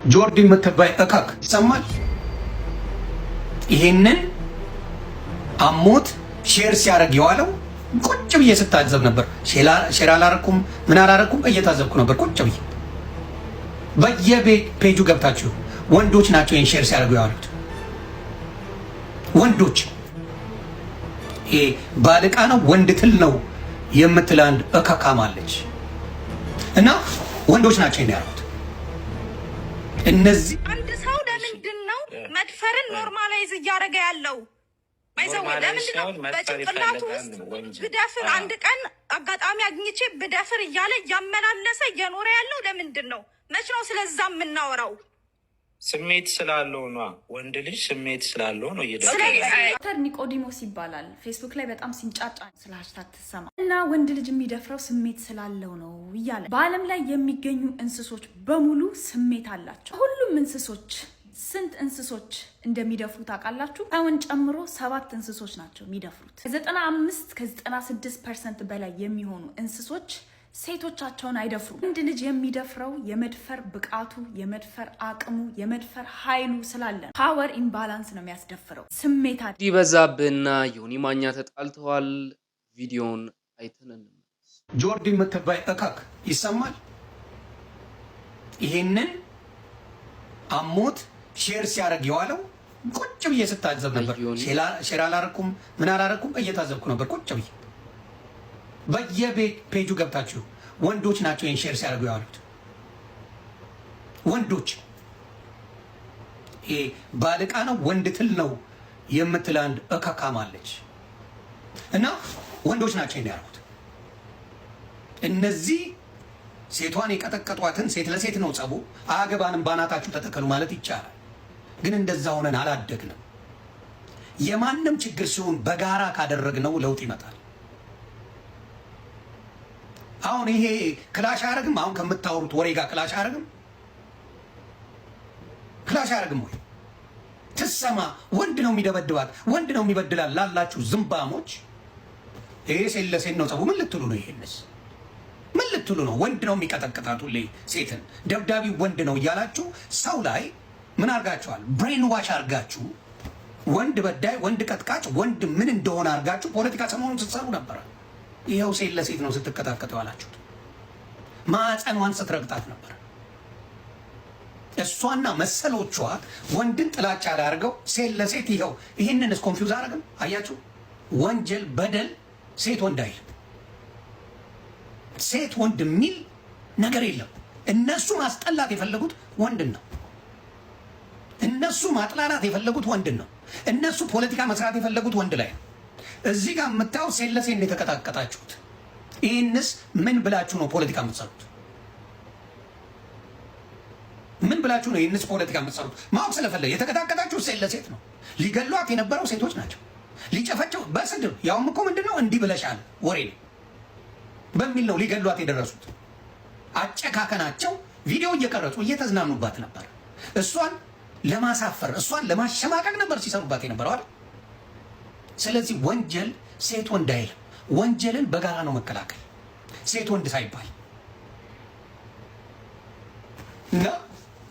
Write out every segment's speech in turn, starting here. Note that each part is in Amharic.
ጆርዲ የምትባይ እካክ ይሰማል። ይሄንን አሞት share ሲያደርግ የዋለው ቁጭ ብዬ ስታዘብ ነበር። Share አላረኩም፣ ምን አላረኩም፣ እየታዘብኩ ነበር ቁጭ ብዬ። በየቤት ፔጁ ገብታችሁ ወንዶች ናቸው ይሄን share ሲያደርጉ የዋሉት ወንዶች። ይሄ ባልቃ ነው ወንድ ትል ነው የምትል አንድ እካካም አለች እና ወንዶች ናቸው ይሄን ያደረጉት እነዚህ። አንድ ሰው ለምንድን ነው መድፈርን normalize እያደረገ ያለው? By the way፣ ለምንድን ነው በጭንቅላቱ ውስጥ ብደፍር፣ አንድ ቀን አጋጣሚ አግኝቼ ብደፍር እያለ እያመላለሰ እየኖረ ያለው ለምንድን ነው? መች ነው ስለዛ የምናወራው? ስሜት ስላለው ነው። ወንድ ልጅ ስሜት ስላለው ነው እየደፈረ። ዶክተር ኒቆዲሞስ ይባላል። ፌስቡክ ላይ በጣም ሲንጫጫ ስለ hashtag ትሰማ እና ወንድ ልጅ የሚደፍረው ስሜት ስላለው ነው እያለ። በዓለም ላይ የሚገኙ እንስሶች በሙሉ ስሜት አላቸው። ሁሉም እንስሶች፣ ስንት እንስሶች እንደሚደፍሩ ታውቃላችሁ? ሰውን ጨምሮ ሰባት እንስሶች ናቸው የሚደፍሩት። ከ95 ከ96% በላይ የሚሆኑ እንስሶች ሴቶቻቸውን አይደፍሩም። ወንድ ልጅ የሚደፍረው የመድፈር ብቃቱ፣ የመድፈር አቅሙ፣ የመድፈር ኃይሉ ስላለ ነው። Power imbalance ነው የሚያስደፍረው። ስሜት አለ። በዛብህና ዮኒ ማኛ ተጣልተዋል። ቪዲዮውን አይተን እንመለስ። ጆርዲ የምትባይ እካክ ይሰማል። ይሄንን አሞት share ሲያደርግ የዋለው ቁጭ ብዬ ስታዘብ ነበር። Share አላረኩም፣ ምን አላረኩም፣ እየታዘብኩ ነበር ቁጭ ብዬ። በየቤት ፔጁ ገብታችሁ ወንዶች ናቸው ይሄን share ሲያደርጉ የዋሉት ወንዶች። ይሄ ባልቃ ነው ወንድ ትል ነው የምትል አንድ እካካም አለች እና ወንዶች ናቸው ይሄን ያደረጉት እነዚህ። ሴቷን የቀጠቀጧትን ሴት ለሴት ነው ጸቡ፣ አያገባንም፣ ባናታችሁ ተተከሉ ማለት ይቻላል። ግን እንደዛ ሆነን አላደግንም። የማንም ችግር ሲሆን በጋራ ካደረግነው ለውጥ ይመጣል። አሁን ይሄ clash አያደርግም? አሁን ከምታወሩት ወሬ ጋር clash አያደርግም? Clash አያደርግም ወይ? ትሰማ ወንድ ነው የሚደበድባት፣ ወንድ ነው የሚበድላል ላላችሁ ዝምባሞች ይሄ ሴት ለሴት ነው ጸቡ። ምን ልትሉ ነው? ይሄንስ ምን ልትሉ ነው? ወንድ ነው የሚቀጠቅጣት ሁሌ ሴትን፣ ደብዳቢ ወንድ ነው እያላችሁ ሰው ላይ ምን አርጋችኋል? Brain wash አርጋችሁ ወንድ በዳይ፣ ወንድ ቀጥቃጭ፣ ወንድ ምን እንደሆነ አርጋችሁ ፖለቲካ ሰሞኑን ስትሰሩ ነበረ። ይኸው ሴት ለሴት ነው ስትቀጣቀጡ ያላችሁት። ማዕፀኗን ስትረግጣት ነበር። እሷና መሰሎቿ ወንድን ጥላቻ ላይ አድርገው ሴት ለሴት ይኸው። ይህንንስ confuse አረግም። አያችሁ፣ ወንጀል በደል ሴት ወንድ አይልም። ሴት ወንድ የሚል ነገር የለም። እነሱ ማስጠላት የፈለጉት ወንድን ነው። እነሱ ማጥላላት የፈለጉት ወንድን ነው። እነሱ ፖለቲካ መስራት የፈለጉት ወንድ ላይ ነው። እዚህ ጋር የምታየው ሴት ለሴት የተቀጣቀጣችሁት። ይህንስ ምን ብላችሁ ነው ፖለቲካ የምትሰሩት? ምን ብላችሁ ነው ይህንስ ፖለቲካ የምትሰሩት? ማወቅ ስለፈለገ የተቀጣቀጣችሁ ሴት ለሴት ነው። ሊገሏት የነበረው ሴቶች ናቸው። ሊጨፈቸው በስድብ፣ ያውም እኮ ምንድን ነው እንዲህ ብለሻል ወሬ ነው በሚል ነው ሊገሏት የደረሱት። አጨካከናቸው ቪዲዮ እየቀረጹ እየተዝናኑባት ነበር። እሷን ለማሳፈር፣ እሷን ለማሸማቀቅ ነበር ሲሰሩባት የነበረው አይደል? ስለዚህ ወንጀል ሴት ወንድ አይልም። ወንጀልን በጋራ ነው መከላከል ሴት ወንድ ሳይባል። እና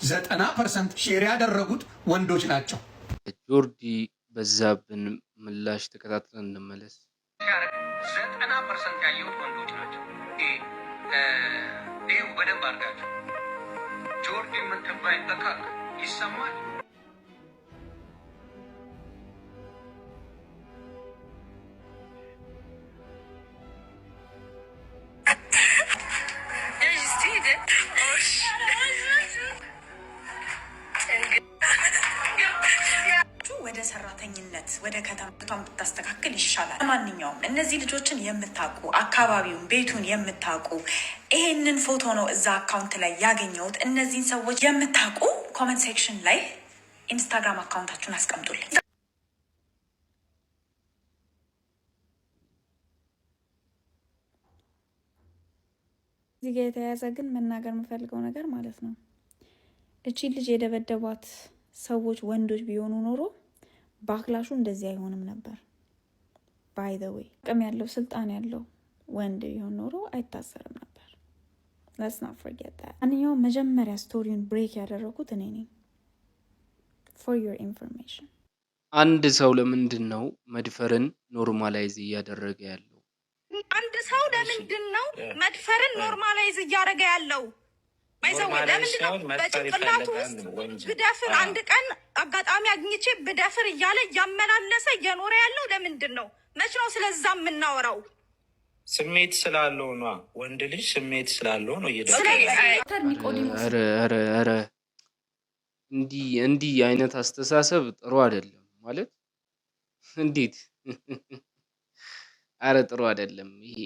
90% share ያደረጉት ወንዶች ናቸው። ጆርዲ በዛብህን ምላሽ ተከታትለን እንመለስ። 90% ያየሁት ወንዶች ናቸው። ይኸው በደንብ አድርጋችሁ ጆርዲ የምትባይ እካክ ይሰማል። ወደ ሰራተኝነት ወደ ከተማቷን ብታስተካክል ይሻላል። ማንኛውም እነዚህ ልጆችን የምታውቁ፣ አካባቢውን ቤቱን የምታውቁ፣ ይሄንን ፎቶ ነው እዛ account ላይ ያገኘሁት። እነዚህን ሰዎች የምታውቁ comment section ላይ ኢንስታግራም account ኣችሁን አስቀምጡልኝ። እዚህ ጋር የተያያዘ ግን መናገር የምፈልገው ነገር ማለት ነው፣ እቺ ልጅ የደበደቧት ሰዎች ወንዶች ቢሆኑ ኖሮ backlash ኡ እንደዚህ አይሆንም ነበር። By the way፣ አቅም ያለው ስልጣን ያለው ወንድ ቢሆን ኖሮ አይታሰርም ነበር። Let's not forget that። ማንኛውም መጀመሪያ story ውን break ያደረኩት እኔ ነኝ። For your information። አንድ ሰው ለምንድን ነው መድፈርን normalize እያደረገ ያለው? አንድ ሰው ለምንድን ነው መድፈርን normalize እያደረገ ያለው? By the way ለምንድን ነው በጭንቅላቱ ውስጥ ብደፍር አንድ ቀን አጋጣሚ አግኝቼ ብደፍር እያለ እያመላለሰ እየኖረ ያለው ለምንድን ነው? መች ነው ስለዛ የምናወራው? ስሜት ስላለው ነው። ወንድ ልጅ ስሜት ስላለው ነው እየደፈረ። ዶክተር ኒቆዲሞስ ኧረ ኧረ ኧረ፣ እንዲህ እንዲህ አይነት አስተሳሰብ ጥሩ አይደለም። ማለት እንዴት? አረ ጥሩ አይደለም። ይሄ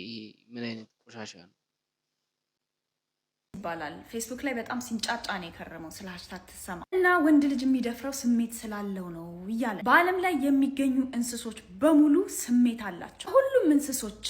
ምን አይነት ቆሻሻ ነው? ይባላል። ፌስቡክ ላይ በጣም ሲንጫጫ ነው የከረመው ስለ #ትሰማ እና ወንድ ልጅ የሚደፍረው ስሜት ስላለው ነው እያለ። በዓለም ላይ የሚገኙ እንስሶች በሙሉ ስሜት አላቸው። ሁሉም እንስሶች፣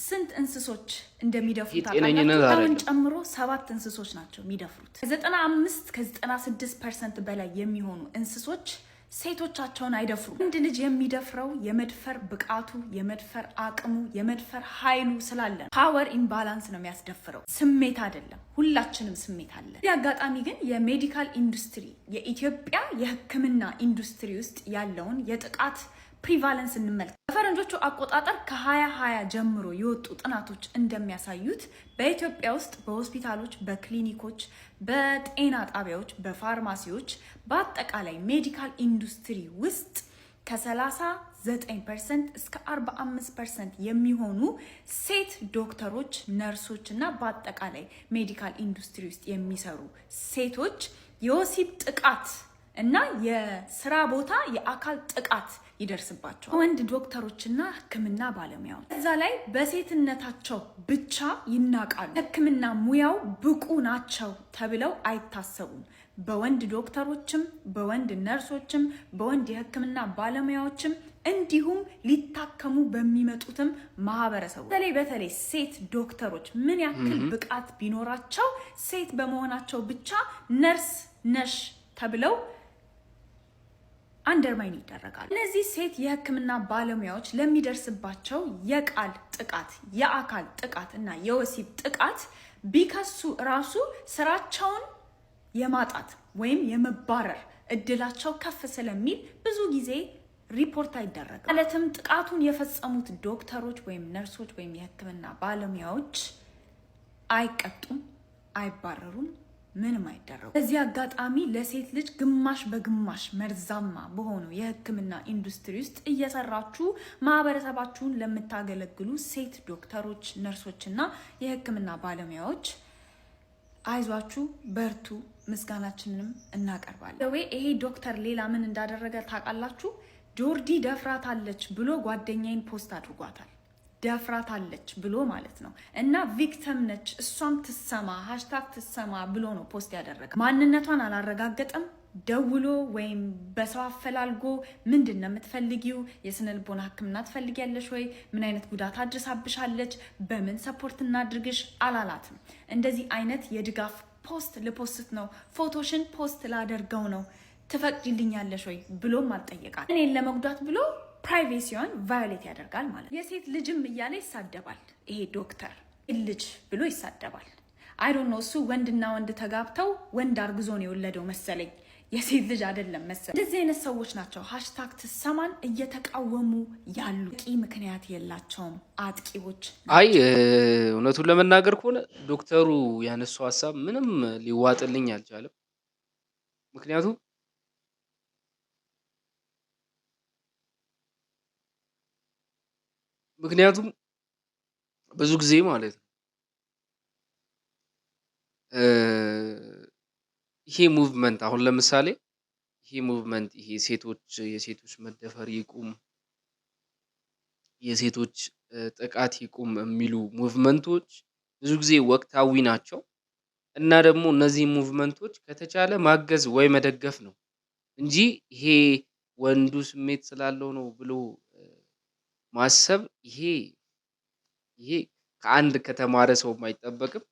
ስንት እንስሶች እንደሚደፍሩ ይህ ጤነኝነት ታውቃላችሁ? ሰውን አይደለም። ጨምሮ ሰባት እንስሶች ናቸው የሚደፍሩት። ከ95 ከ96% በላይ የሚሆኑ እንስሶች ሴቶቻቸውን አይደፍሩም። ወንድ ልጅ የሚደፍረው የመድፈር ብቃቱ፣ የመድፈር አቅሙ፣ የመድፈር ኃይሉ ስላለ ነው። Power imbalance ነው የሚያስደፍረው፣ ስሜት አይደለም። ሁላችንም ስሜት አለ። በዚህ አጋጣሚ ግን የ medical industry፣ የኢትዮጵያ የሕክምና ኢንዱስትሪ ውስጥ ያለውን የጥቃት prevalence እንመልከት። በፈረንጆቹ አቆጣጠር ከ2020 ጀምሮ የወጡ ጥናቶች እንደሚያሳዩት በኢትዮጵያ ውስጥ በሆስፒታሎች፣ በክሊኒኮች፣ በጤና ጣቢያዎች፣ በፋርማሲዎች፣ በአጠቃላይ medical industry ውስጥ ከ39% እስከ 45% የሚሆኑ ሴት ዶክተሮች፣ ነርሶች እና በአጠቃላይ medical industry ውስጥ የሚሰሩ ሴቶች የወሲብ ጥቃት እና የስራ ቦታ የአካል ጥቃት ይደርስባቸዋል። ወንድ ዶክተሮችና ሕክምና ባለሙያዎች እዛ ላይ በሴትነታቸው ብቻ ይናቃሉ። ሕክምና ሙያው ብቁ ናቸው ተብለው አይታሰቡም። በወንድ ዶክተሮችም፣ በወንድ ነርሶችም፣ በወንድ የሕክምና ባለሙያዎችም እንዲሁም ሊታከሙ በሚመጡትም ማህበረሰቡ፣ በተለይ በተለይ ሴት ዶክተሮች ምን ያክል ብቃት ቢኖራቸው ሴት በመሆናቸው ብቻ ነርስ ነሽ ተብለው undermine ይደረጋሉ። እነዚህ ሴት የህክምና ባለሙያዎች ለሚደርስባቸው የቃል ጥቃት፣ የአካል ጥቃት እና የወሲብ ጥቃት ቢከሱ ራሱ ስራቸውን የማጣት ወይም የመባረር እድላቸው ከፍ ስለሚል ብዙ ጊዜ ሪፖርት አይደረግም። ማለትም ጥቃቱን የፈጸሙት ዶክተሮች ወይም ነርሶች ወይም የህክምና ባለሙያዎች አይቀጡም፣ አይባረሩም፣ ምንም አይደረጉም። በዚህ አጋጣሚ ለሴት ልጅ ግማሽ በግማሽ መርዛማ በሆነው የሕክምና ኢንዱስትሪ ውስጥ እየሰራችሁ ማህበረሰባችሁን ለምታገለግሉ ሴት ዶክተሮች፣ ነርሶች እና የሕክምና ባለሙያዎች አይዟችሁ፣ በርቱ፣ ምስጋናችንንም እናቀርባለን። ወይ ይሄ ዶክተር ሌላ ምን እንዳደረገ ታውቃላችሁ? ጆርዲ ደፍራታለች ብሎ ጓደኛዬን post አድርጓታል። ደፍራታለች ብሎ ማለት ነው። እና victim ነች፣ እሷም ትሰማ፣ #ትሰማ ብሎ ነው post ያደረገ። ማንነቷን አላረጋገጠም። ደውሎ ወይም በሰው አፈላልጎ ምንድን ነው የምትፈልጊው? የስነ ልቦና ሕክምና ትፈልጊያለሽ ወይ? ምን አይነት ጉዳት አድርሳብሻለች? በምን support እናድርግሽ አላላትም። እንደዚህ አይነት የድጋፍ post ል post ነው፣ ፎቶሽን post ላደርገው ነው፣ ትፈቅጂልኛለሽ ወይ ብሎም አልጠየቃት። እኔን ለመጉዳት ብሎ privacy ዋን violate ያደርጋል ማለት ነው። የሴት ልጅም እያለ ይሳደባል። ይሄ ዶክተር ልጅ ብሎ ይሳደባል። I don't know፣ እሱ ወንድና ወንድ ተጋብተው ወንድ አርግዞ ነው የወለደው መሰለኝ፣ የሴት ልጅ አይደለም መሰለኝ። እንደዚህ አይነት ሰዎች ናቸው #ትሰማን እየተቃወሙ ያሉ። በቂ ምክንያት የላቸውም አጥቂዎች። አይ፣ እውነቱን ለመናገር ከሆነ ዶክተሩ ያነሳው ሀሳብ ምንም ሊዋጥልኝ አልቻለም። ምክንያቱም ብዙ ጊዜ ማለት ነው ይሄ movement፣ አሁን ለምሳሌ ይሄ movement፣ ይሄ ሴቶች የሴቶች መደፈር ይቁም፣ የሴቶች ጥቃት ይቁም የሚሉ movement ኦች ብዙ ጊዜ ወቅታዊ ናቸው እና ደግሞ እነዚህ movement ኦች ከተቻለ ማገዝ ወይ መደገፍ ነው እንጂ ይሄ ወንዱ ስሜት ስላለው ነው ብሎ ማሰብ ይሄ ከአንድ ከተማረ ሰውም አይጠበቅም።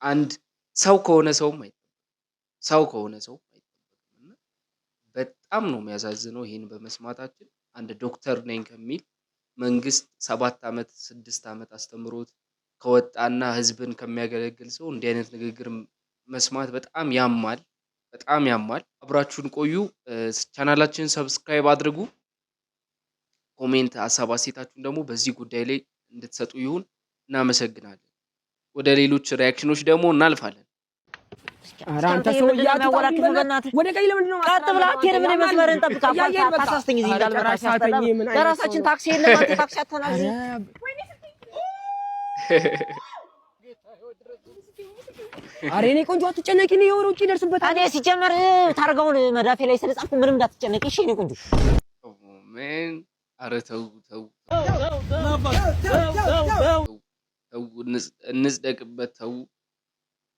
አንድ ሰው ከሆነ ሰውም አይጠበቅም። ሰው ከሆነ ሰው አይጠበቅም። እና በጣም ነው የሚያሳዝነው ይሄን በመስማታችን፣ አንድ ዶክተር ነኝ ከሚል፣ መንግስት 7 ዓመት 6 ዓመት አስተምሮት ከወጣና ህዝብን ከሚያገለግል ሰው እንዲህ አይነት ንግግር መስማት በጣም ያማል፣ በጣም ያማል። አብራችሁን ቆዩ። ቻናላችንን subscribe አድርጉ። Comment፣ ሀሳብ አስተያየታችሁን ደግሞ በዚህ ጉዳይ ላይ እንድትሰጡ ይሁን። እናመሰግናለን። ወደ ሌሎች reaction ኖች ደግሞ እናልፋለን። ኧረ አንተ ሰውዬ አትጣብኝ፣ በእናትህ ወደ ቀኝ ለምንድን ነው? ቀጥ ብለህ አትሄድም። እኔ መስመርህን ጠብቅ። አታሳስተኝ። እዚህ እንዳልመጣ ሲያስጠላ። ለራሳችን ታክሲ የለም። አንተ ታክሲ አትሆናል እዚህ። ኧረ የእኔ ቆንጆ አትጨነቂ፣ እኔ የወር ውጪ ይደርስበታል። እኔ ሲጀመር ታርጋውን መዳፌ ላይ ስለጻፍኩ ምንም እንዳትጨነቂ እሺ የእኔ ቆንጆ። ምን? ኧረ ተው ተው ተው፣ እንጽደቅበት። ተው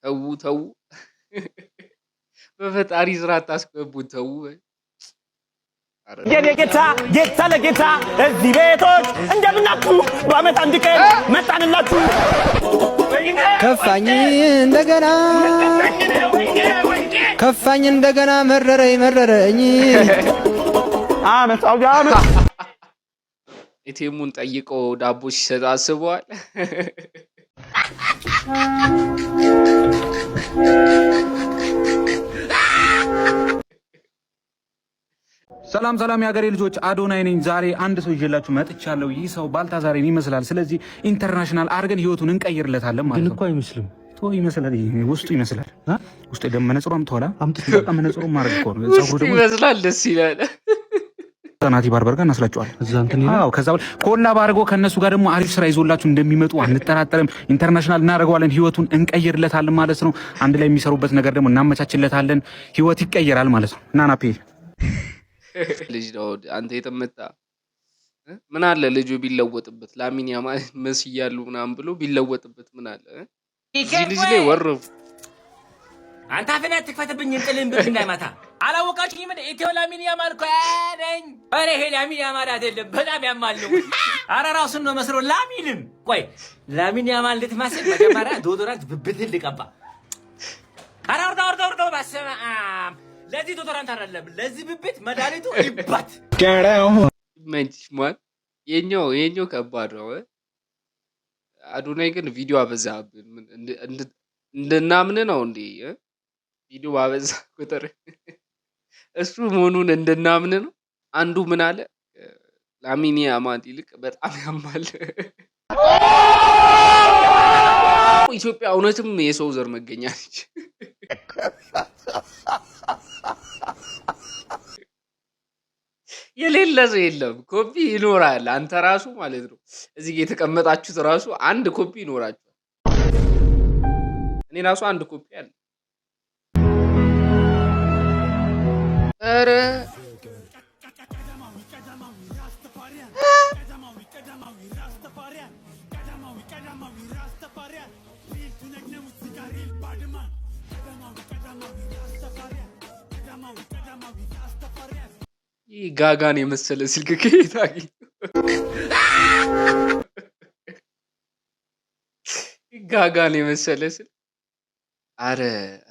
ተው ተው፣ በፈጣሪ ስራ አታስገቡን። ተው። የኔ ጌታ፣ ጌታ ለጌታ፣ እዚህ ቤቶች እንደምናችሁ፣ በአመት አንድ ቀን መጣንላችሁ። ከፋኝ እንደገና፣ ከፋኝ እንደገና፣ መረረኝ መረረኝ። አመት አውደ አመት። ATM ኡን ጠይቆ ዳቦ ሲሰጥ አስበዋል። ሰላም ሰላም የሀገሬ ልጆች፣ አዶናይ ነኝ። ዛሬ አንድ ሰው ይዤላችሁ መጥቻለሁ። ይህ ሰው ባልታዛሬን ይመስላል። ስለዚህ international አድርገን ህይወቱን እንቀይርለታለን ማለት ነው። ግን እኮ አይመስልም። ቶ ይመስላል፣ ውስጡ ይመስላል። ውስጡ ደግሞ መነጽሯም ተወላ በቃ መነጽሩ ማድረግ እኮ ነው። ውስጡ ይመስላል። ደስ ይላል። ናቲ ባርበር ጋር እናስላቸዋለን። አዎ፣ ከዛ collab አድርጎ ከእነሱ ጋር ደግሞ አሪፍ ስራ ይዞላችሁ እንደሚመጡ አንጠራጠርም። International እናደርገዋለን፣ ህይወቱን እንቀይርለታለን ማለት ነው። አንድ ላይ የሚሰሩበት ነገር ደግሞ እናመቻችለታለን። ህይወት ይቀየራል ማለት ነው። እና ናፔ ልጅ ነው አንተ የተመታ። ምን አለ ልጁ ቢለወጥበት? ላሚን ያማል መስያሉ ምናምን ብሎ ቢለወጥበት ምን አለ? እዚህ ልጅ ላይ ወረፉ። አንተ አፍህን አትክፈትብኝ፣ እንጥልህን ብር እንዳይመታ። አላወቃችሁኝም? እንደ ኢትዮ ላሚን ያማል እኮ ነኝ። ኧረ ይሄ ላሚን ያማል አይደለም፣ በጣም ያማል ነው። ኧረ ራሱን ነው መስሎ ላሚንም። ቆይ ላሚን ያማል ልትመስል መጀመሪያ deodorant ብብትህን ልቀባ። ኧረ ወርደው ወርደው ወርደው፣ በስመ አብ። ለዚህ deodorant አይደለም ለዚህ ብብት መድኃኒቱ ይባት። ይመችሽ ማን። የኛው የኛው ከባድ ነው። አዶናይ ግን ቪዲዮ አበዛብን። እንድናምን ነው እንዴ? ቪዲዮ ባበዛ ቁጥር እሱ መሆኑን እንድናምን ነው። አንዱ ምን አለ? ላሚን ያማል ይልቅ በጣም ያማል። ኢትዮጵያ እውነትም የሰው ዘር መገኛ ነች። የሌለ ሰው የለም። ኮፒ ይኖራል። አንተ ራሱ ማለት ነው እዚህ የተቀመጣችሁት ራሱ አንድ ኮፒ ይኖራችኋል። እኔ ራሱ አንድ ኮፒ አለ። ኧረ ይህ ጋጋን የመሰለ ስልክ ከየት አገኘሁ? ጋጋን የመሰለ ስልክ። አረ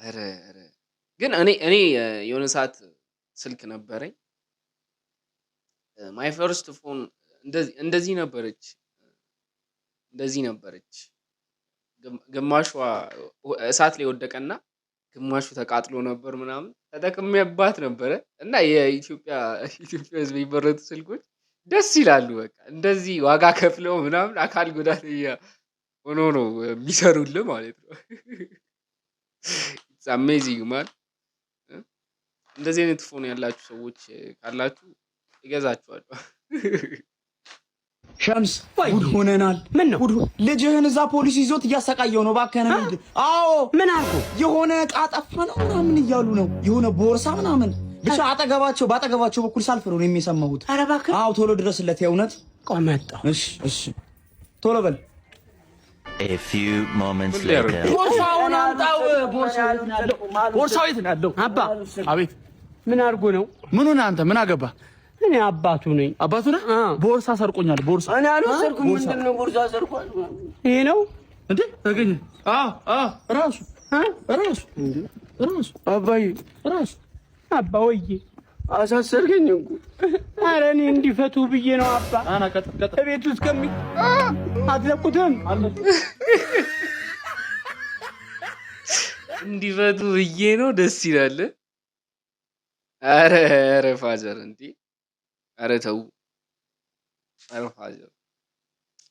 አረ አረ ግን እኔ የሆነ ሰዓት ስልክ ነበረኝ። My first phone እንደዚህ ነበረች፣ እንደዚህ ነበረች። ግማሿ እሳት ላይ ወደቀና ግማሹ ተቃጥሎ ነበር ምናምን፣ ተጠቅሜባት ነበረ። እና የኢትዮጵያ ኢትዮጵያ ሕዝብ የሚመረቱ ስልኮች ደስ ይላሉ። በቃ እንደዚህ ዋጋ ከፍለው ምናምን አካል ጉዳተኛ ሆኖ ነው የሚሰሩልህ ማለት ነው። It's amazing man። እንደዚህ አይነት phone ያላችሁ ሰዎች ካላችሁ እገዛችኋለሁ። ሸምስ፣ ጉድ ሆነናል። ምን ነው? ልጅህን እዛ ፖሊስ ይዞት እያሰቃየው ነው። እባክህን ሂድ። አዎ፣ ምን አልኩ? የሆነ እቃ ጠፋ ነው ምናምን እያሉ ነው። የሆነ ቦርሳ ምናምን ብቻ አጠገባቸው በአጠገባቸው በኩል ሳልፍ ነው እኔም የሰማሁት። ኧረ እባክህ። አዎ፣ ቶሎ ድረስለት። የእውነት ቆይ መጣሁ። እሺ፣ እሺ፣ ቶሎ በል። A few moments later. ቦርሳውን አምጣው። ቦርሳው የት ነው ያለው? ቦርሳው የት ነው ያለው? አባ። አቤት። ምን አድርጎ ነው? ምን ሆነህ አንተ? ምን አገባ? እኔ አባቱ ነኝ። አባቱ ነህ? ቦርሳ ሰርቆኛል። ቦርሳ እኔ አልወሰድኩም። ምንድን ነው ቦርሳ ሰርቋል? ይሄ ነው እንዴ? ተገኘ። አዎ፣ አዎ፣ ራሱ ራሱ ራሱ አባዬ ራሱ። አባ ወዬ አሳሰርከኝ እኮ። ኧረ እኔ እንዲፈቱ ብዬ ነው አባ። አና ቀጥ ቀጥ እቤት ውስጥ ከሚ አትለቁትም። እንዲፈቱ ብዬ ነው። ደስ ይላል። ኧረ ኧረ father እንዴ! ኧረ ተው! ኧረ father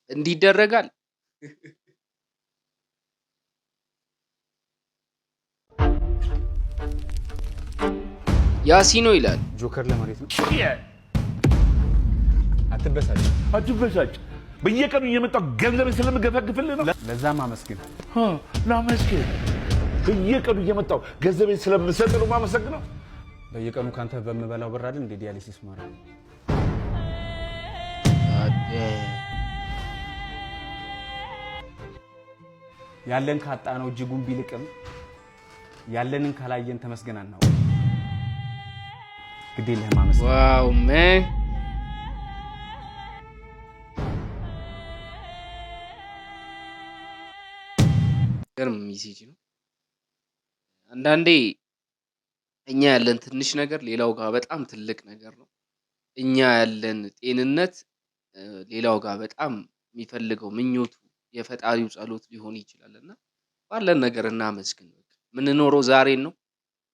እንዲህ ይደረጋል? ያሲኖ ይላል። ጆከር ለመሬት ነው። አትበሳጭ፣ አትበሳጭ። በየቀኑ እየመጣሁ ገንዘብን ስለምገፈግፍልህ ነው። ለዛም አመስግን። ላመስግን። በየቀኑ እየመጣሁ ገንዘቤን ስለምሰጥ ነው የማመሰግነው። በየቀኑ ካንተ በምበላው ብር አይደል እንደ dialysis ማድረግ። ያለን ካጣ ነው እጅጉን ቢልቅም ያለንን ካላየን ተመስገን አናውቅም። ግድ የለህም አመስግን። Wow man። ገርም message ነው። አንዳንዴ እኛ ያለን ትንሽ ነገር ሌላው ጋር በጣም ትልቅ ነገር ነው። እኛ ያለን ጤንነት ሌላው ጋር በጣም የሚፈልገው ምኞቱ የፈጣሪው ጸሎት ሊሆን ይችላል እና ባለን ነገር እናመስግን። በቃ የምንኖረው ዛሬን ነው።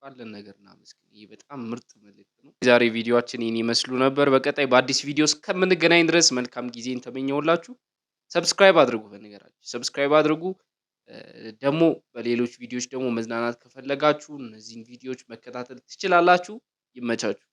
ባለን ነገር እናመስግን። ይህ በጣም ምርጥ መልእክት ነው። የዛሬ ቪዲዮአችን ይህን ይመስሉ ነበር። በቀጣይ በአዲስ ቪዲዮ እስከምንገናኝ ድረስ መልካም ጊዜን ተመኘሁላችሁ። Subscribe አድርጉ። በነገራችሁ subscribe አድርጉ። ደግሞ በሌሎች ቪዲዮዎች ደግሞ መዝናናት ከፈለጋችሁ እነዚህን ቪዲዮዎች መከታተል ትችላላችሁ። ይመቻችሁ።